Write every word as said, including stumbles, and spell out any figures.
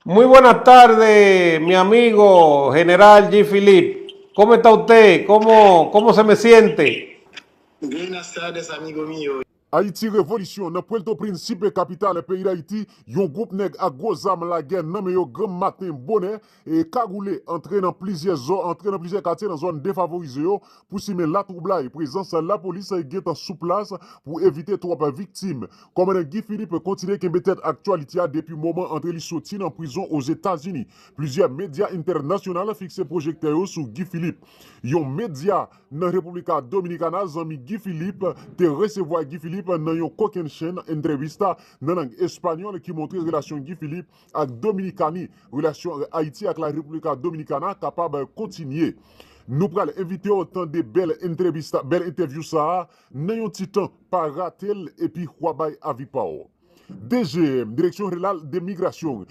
Muy buenas tardes, mi amigo General Guy Philippe. ¿Cómo está usted? ¿Cómo, cómo se me siente? Buenas tardes, amigo mío. Ayiti revolisyon. Nan Puerto Príncipe, kapital peyi Dayiti, yon gwoup nèg ak gwo zam lagè nan men yo granm maten bonè e kagoule antre nan plizyè zòn, antre nan plizyè katye nan zòn defavorize yo pou simen latwoublay. Prezans lapolis gentan sou plas pou evite twòp viktim. Kòmandan Guy Philippe kontinye kenbe tèt aktyalite a depi moman antre li soti nan prizon Ozetazini. Plizyè medya entènasyonal fikse pwojektè yo sou Guy Philippe. Yon medya nan República Dominicana, zanmi Guy Philippe te resevwa Guy Philippe nan yon kokennchenn entrevista nan lang espanyòl ki montre relasyon Guy Philippe ak Dominikani, relasyon Ayiti ak la República Dominicana kapab kontinye. Nou pral envite w tande bèl entrevista, bèl entèvyou sa a nan yon ti tan, pa rate l epi w a bay avi pa w. D G M, Direksyon Jeneral de Migrasyon.